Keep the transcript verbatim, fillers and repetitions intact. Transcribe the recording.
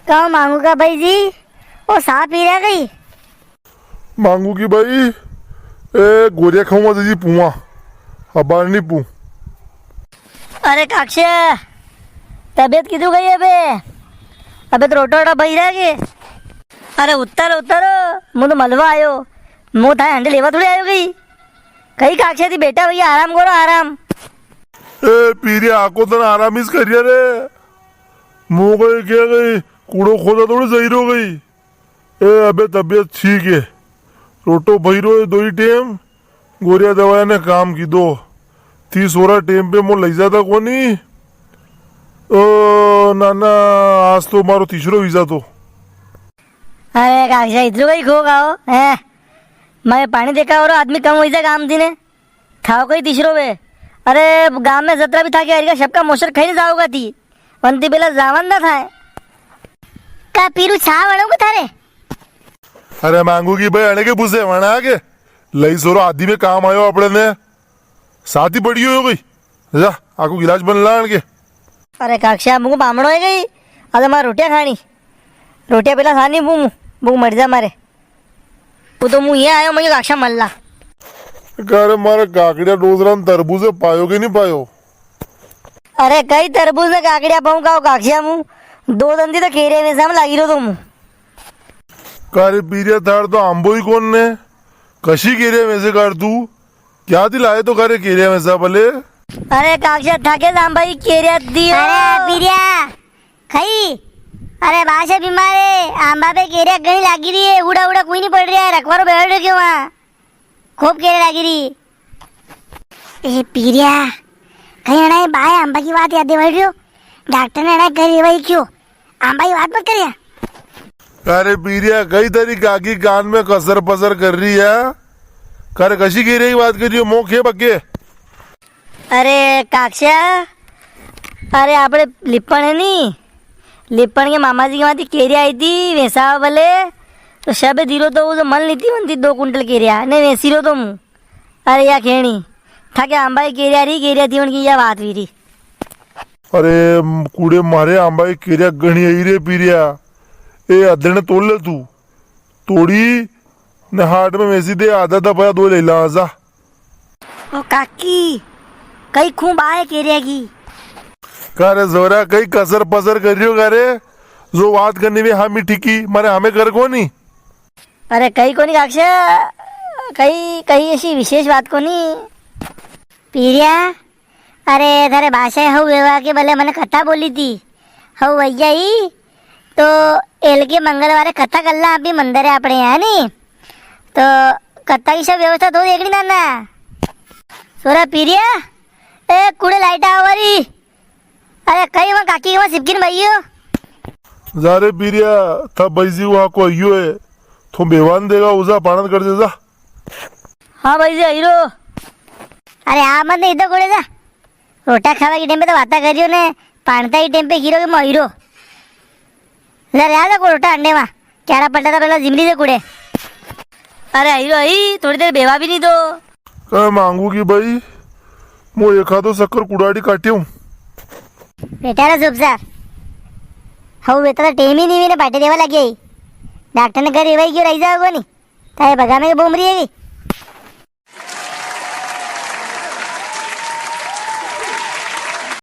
का मांगू का भाई जी, ओ सा पी रहा कई? मांगू की भाई, ए गोरिया खाऊंगा जी, पुआ, अबार नी पू। अरे काक्षा, तबीयत किदू गई अबे? अबे तो रोटा रोटा बही रहा के? अरे उतर उतर, मु तो मलवा आयो, मु थाए हंडे लेवा थोड़ी आयो गई। कई काक्षा थी बेटा भैया, आराम करो आराम। ए पीरिया, आको तन आराम इस करिया रे। मु कोई क्या गई, कूड़ो खोदा थोड़ी सही रो गई। ए अबे तबीयत ठीक है, रोटो भई रो है दो ही टेम, गोरिया दवाया ने काम की दो। ती सोरा टेम पे मो लई जाता कोनी। ओ नाना, आज तो मारो तीसरो वीजा तो। अरे काक्षा, इतरो कई खो गाओ, हैं? मैं पानी देखा और आदमी कम हो जा काम थी ने। थाओ कई तीसरो वे। अरे गांव में जतरा भी था के अरिका सबका मोसर खाई ने जाओगा थी। वंती बेला जावन ना थाए। का पीरू छा वणो को थारे? अरे मांगू की भाई, अणे के पूछे वणा के। लई सोरो आदि में काम आयो आपणे ने। साथ ही पड़ी हो गई। जा, आको गिलास बन लान के। अरे काक्षा, मुको बामणो है गई। अरे मारे रोटियां खानी। रोटियां पेला खानी, मु, मु, मु मर जा मारे। वो तो मु ये आयो, मुझे काक्षा मल्ला। का रे, मारे काकड़िया डोजरा ने तरबूज पायो के नी पायो? अरे कई तरबूज ने काकड़िया पाऊं का काक्षा मु? दो दंदी तो केरे में से हम लागी रो तो मु। का रे पीरिया, थार तो आंबो ही कोन ने, कशी केरे में से कर तू? क्या दिलाए तो का रे केरे में से भले? अरे काक्षा, थाके आंबा ही केरे दियो। अरे पीरिया, खई? अरे बासा बीमार है, आंबा पे केरिया घणी लागी री है, उड़ा उड़ा कोई नी पड़ रिया है, रखवारो बैठ रहे क्यों वहाँ? खूब केरिया लागी री। ए पीरिया, कई अणा ये बाय आंबा की बात याद दिवाई रियो? डॉक्टर ने अणा करी भाई क्यों? आंबा की बात मत करिया। अरे पीरिया, कई तारी काकी कान में कसर पसर कर री है। करे कशी केरिया की बात करियो, मोखे बके। अरे काक्षा, अरे आपणे लिपण है नी, लिपण के मामा जी के माथी केरिया आई थी, वेसावा बले, तो सबे दीरो तो वो जो मल नीति बनती दो कुंटल केरिया, ने वेसी रो तो मु। अरे या खेणी, थाके आंबा की केरिया री, केरिया थी उनकी या बात हुई री। अरे, म, कूड़े मारे आंबा की केरिया घणी आई रे पीरिया। ए, अदने तोड़ ले तू। तोड़ी, ने हाट में वेसी दे, आधा आधा पया दो ले ला, जा। ओ काकी, कई खूब आए केरिया की। का रे जोरा, कई कसर पसर कर रियो का रे? जो बात करनी वे हामी ठीकी, मारे हमें कर कोनी। अरे कई कोनी काक्षा, कई, कई ऐसी विशेष बात कोनी। पीरिया, अरे थारे बासा हऊ वेवा के बले मने कथा बोली थी। हऊ वैया ही तो एल के मंगलवारे कथा कर ला, अभी मंदिर है आपणे यहाँ नी। तो कथा की सब व्यवस्था तो देखणी नाना। सोरा पीरिया, ए कुड़े लाइट आवारी। अरे कई वहाँ काकी के वहाँ सिपकिन भाई हो। जा रे पीरिया, था भाई जी वहाँ को आइयो है। थो बेवान देगा उजा पाणत कर दे जा। हाँ भाई जी, आई रो। अरे आ मत नहीं तो कुड़े जा। रोटा खावा की टेम पे तो बाता करियो ने, पाणता की टेम पे हीरो के मोहिरो। ले आ जा को रोटा अंडे मा। क्यारा पलटा था पेला जिमली दे कुड़े। अरे आई रो आई, थोड़ी देर बेवा भी नी दो। ए मांगू की भाई, मो एक आधो शक्कर कुड़ाड़ी काट्यो। बेटा रे सुपसार। हऊ बेटा तो टेम ही नी वी ने बाटे देवा लगे। डॉक्टर ने घर एवाई क्यों रही जाओ कोनी? ताए बगा में बोम रही है।